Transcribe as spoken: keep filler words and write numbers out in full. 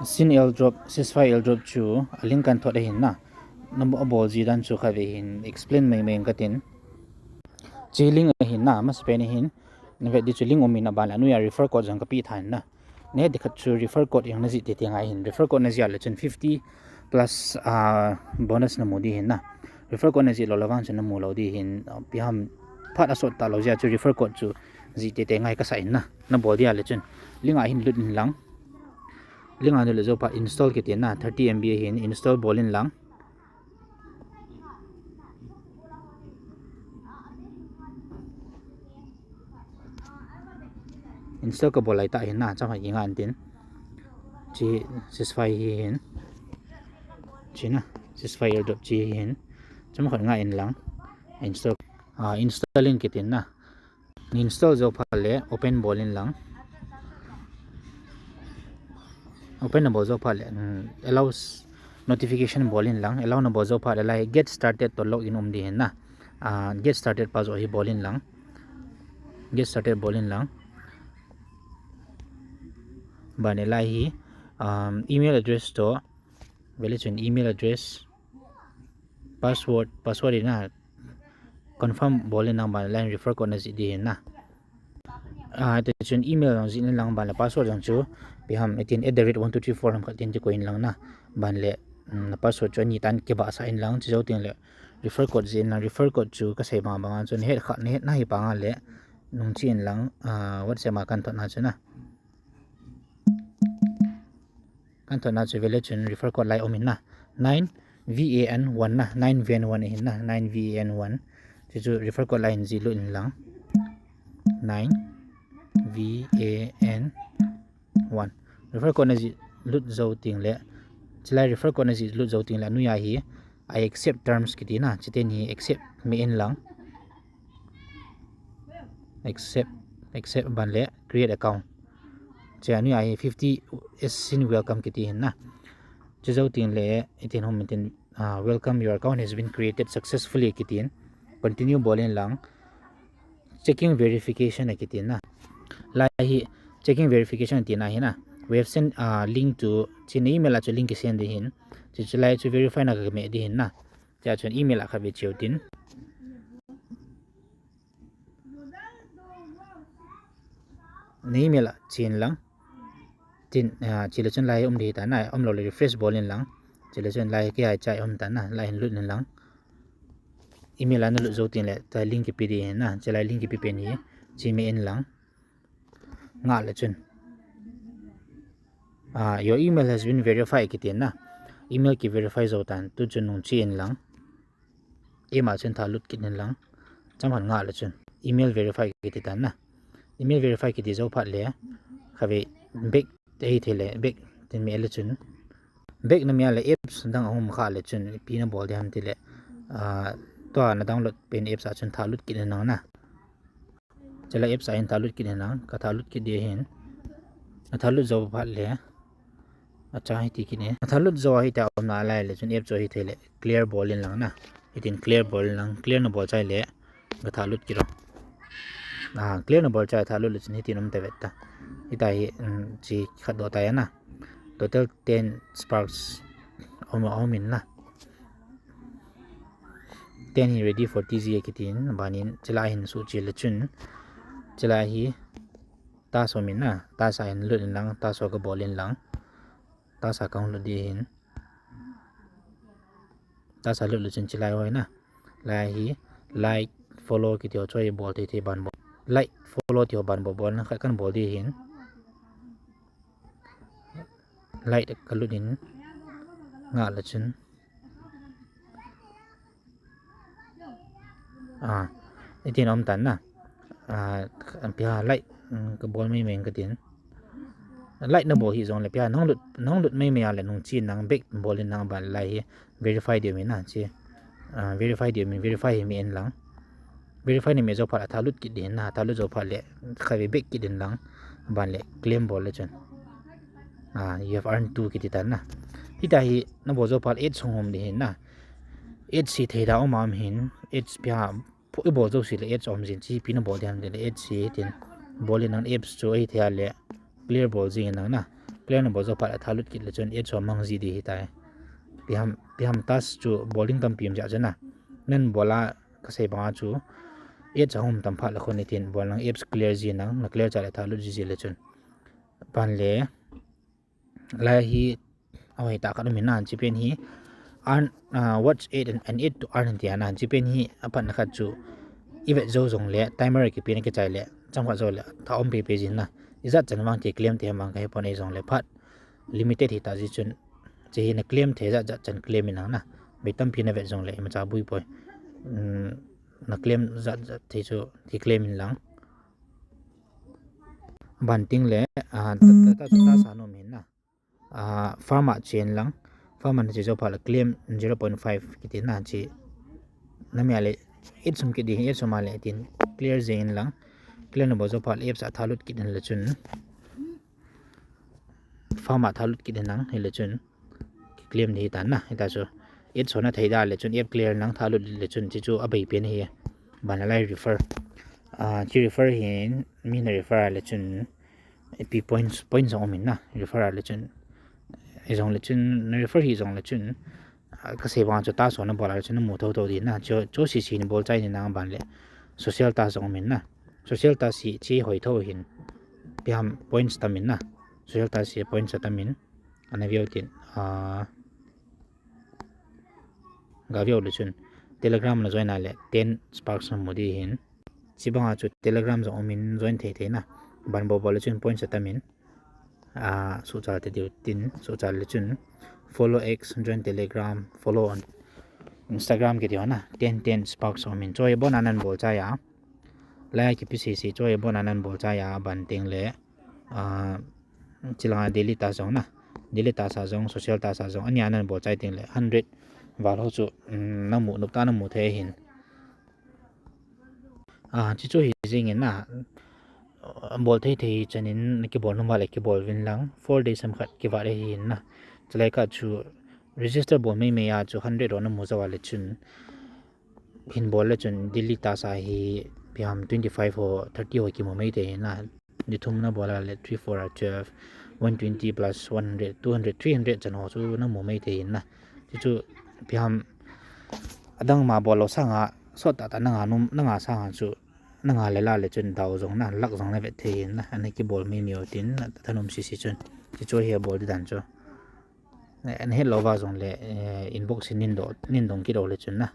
Send airdrop, Ceasefy airdrop chu a link kan thot ahin na. Na bo-, abol ji dan chu khatvei hin explain mai mai katin. Chi link ahin na, masapen ahin. Na vet di chu link um in, aban le anoiya refer code jong kapeh tha in na. Na het di khat chu refer code jong na jih tete ngai hin. Refer code na jih le chun fifty plus, ah, bonus na mu di hin na. Refer code na jih lou le vang chun na mu lou di hin. Ipi ham phat asot talou jeh a chu refer code chu jih tete ngai kasa in na. Na bol di le chun link a hin lut in lang. Link a na lut jou phat install kiti na, thirty M B ahin, install bol in lang. Install kabol lai tah hin na, chomkhat kinga in tin. Chi Ceasefy hi hin. Chi na, Ceasefy airdrop chi hin. Chomkhat nga in lang. Install, ah, installing kiti na. Na install jou phat le open bol in lang. Open na bol jou phat le, mm, allows notification bol in lang. Allow na bol jou phat le lai get started toh login um di hin na. Ah, get started pa joh hi bol in lang. Get started bol in lang. Ban le lai hi, um, email address toh, vet le chun email address, password, password in na confirm bol in lang, ban le lai hin refer code na jih di hin na. Ah, ti chun email jong jih in lang, ban le password jong chu ipi ham, eighteen at the rate one two three four ham khat tin ti koi in lang na. Ban le, mm, na password chu ani tan kibahsah in lang, chi jou teng le refer code jih in lang, refer code chu kasei bang bang a chun het kha, het na hi bang a le nung chi in lang, ah, WhatsApp a kan thot na chu na. Kan thot na chu vet le chun refer code lai um in na. Nine V A N one na, nine V A N one ahin na, nine V A N one. Chu chu refer code lai hin jih lut in lang. Nine V A N one. Refer code na jih lut jou teng le. Chi lai refer code na jih lut jou teng le, anoiya hi, I accept terms kiti na, chi teni accept me in lang. Accept, accept ban le create account. Chi anoiya hi fifty S send welcome kiti hin na. Chi jou teng le, itin hom tin, ah, welcome, your account has been created successfully kiti hin. Continue bol in lang. Checking verification akiti na. Lai hi checking verification tina hi na. We have sent, ah, link to, chi na email a chu link kisend di hin. Chi chu lai chu verify na kame di hin na. Tia chun email a khatvei cheu tin. Na email a chen lang. Tin, ah, chi le chun lai um di ta na, um lou le refresh bol in lang. Chi le chun lai kia chai um ta na, lai hin lut in lang. Email a na lut jou teng le, ta link kipe di hin na, chi lai link kipe pen hi, chi me in lang. Nga le chun. Ah, your email has been verified kiti na. Email ki verify jou tan, tu chun nung chi in lang. Email a chun tha lut kit in lang. Chomkhat nga le chun. Email verify kiti tan na. Email verify kiti jou phat le. Khatvei back te hi thei le, back tin me le chun. Back na me le apps dang ahung kha le chun. Ipi na bol di ham ti le. Ah, tua na download pen apps a chun tha lut kit in lang na. Chi lai apps a hin tha lut kit in lang, ka tha lut kit di hin. A tha lut jou phat le. Acha hiti kit in. A tha lut jou hiti a um na lai le chun app chu hi thei le clear bol in lang na. Hitin clear bol in lang, clear na bol chai le. Ka tha lut kit ro. Ah, clear na bol chai tha lut le chun hitin um ta vet ta. Hita hi, um, chi khat do ta ya na. Total ten sparks um, um in na. Ten hi ready for T G akitin, banin, chi lai hin suh chi le chun, chi lai hi, task um in na, task a hin lut in lang, task ka bol in lang, task a ka hung lut di hin, task a lut le chun chi lai hoi na, lai hi, like, follow kiti ho chu hi bol thei thei ban bol, like, follow ti ho ban bol bol na, khat kan bol di hin, like ka lut in, nga le chun, Ah, itin um tan na. Ah, ipi ham like, um, ka bol mai mai katin. Like na bol hi jong le ipi ham nahung lut, nahung lut mai mai a le nung chi in lang back bol in lang ban lai hi verify di um in na chi. Ah, verify di um in verify hi me in lang. Verify na me jou phat le a tha lut kit di hin na, tha lut jou phat le khatvei back kit in lang ban le claim bol le chun. Ah, you have earned two kiti tan na. Hita hi na bol jou phat le ads hung um di hin na. Ads hi thei da um am hin, ads ipi ham, pho i bol jou si le ads um jin chi ipi na bol di ham le ads hitin. Bol in lang apps chu ahi thei a le clear bol jing in lang na. clear nabol jou phat le thalut kit le chun ads ho mang ji ding ahitai. Ipi ham, ipi ham task chu bol ding tampi um jeh chun na. Nabol a kasei banga chu ads ho um tam phat le khun itin bol nang, apps clear ji nang, na clear cha le thalut ji ji le chun. Ban le lai hi ahoitah khat um in na, hiche pen hi earn, ah, watch ad and, and add to earn tia na, hiche pen hi aphatna khat chu ivet jou jongle timer kipen kichai le chomkhat jou le tha um pepe jin na. Ijat chan vang ti claim thei ham vang kahepon, ahijongle phat limited hita jeh chun, hiche hi na claim thei jat jat chan claim in lang na. Bei tampi navet jongle imacha boi poi. Na claim jat jat thei chu kiclaim in lang. Ban teng le, ah, ta, ta, ta, task a nom hin na. Ah, farm a chen lang. Farm a nache jou phat le claim zero point five kiti na, hiche. Namia le, ads um kit ding, ads um a le tin clear jeng in lang. Clear nabol jou phat le apps a thalut kit in le chun, farm a thalut kit in lang, hile chun kiclaim ding ahitan na, hita chu. Ads ho nathei da le chun, app clear nang thalut le chun, hiche chu abei pen ahi. Ban le lai refer. Ah, hiche refer hin, mi na refer a le chun, ipi points, points jong um in na, refer a le chun. Hijongle chun, na refer hijongle chun, ah, kasei banga chu task ho nabol a le chun namu thotho ding na, chu, chu sese nabol chai ni nang. Ban le social task jong um in na. Social task hiche hoi thou hin, ipi ham points tam in na. Social task hi points atam in. Ana veu tin, ah, gaveu le chun Telegram na join a le ten sparks namu ding ahin. Hiche banga chu Telegram jong um in join thei thei na. Ban bol bol le chun points atam in. Ah, suhchal te diu tin, suhchal le chun follow X, join Telegram, follow on Instagram kiti ho na. Ten, ten sparks um in. Chu hi abon a nabol chai a. Lai a kipe sese chu hi abon a nabol chai a, ban teng le, ah, hiche langa daily task jong na. Daily task a jong, social task a jong, ani a nabol chai teng le hundred val ho chu, um, namu, noptah namu thei ahin. Ah, hiche chu hijeng in na, bol thei thei chan in nakibol nom uva le kibol uvin lang, four days ham khat kivat ahin na. Chulai kah chu register bol mei mei a chu hundred ho namu jou a le chun, hin bol le chun daily task a hi ipi ham twenty five ho, thirty ho kimu mei thei ahin na. Ni thum nabol a le three four a twelve, one twenty plus one hundred, two hundred, three hundred chan ho chu namu mei thei ahin na. Hiche chu ipi ham adang ma bol lou sanga, sot tah tah nanga nom, nanga sanga chu, nanga le la le chun dau jong na, luck jong navet thei ahin na, ana kibol mei mei u tin, thanom sese chun. Hiche chu hi abol ding dan chu. Nahet lou uva jongle, eh, inbox in nin do, nin dong kit u le chun na.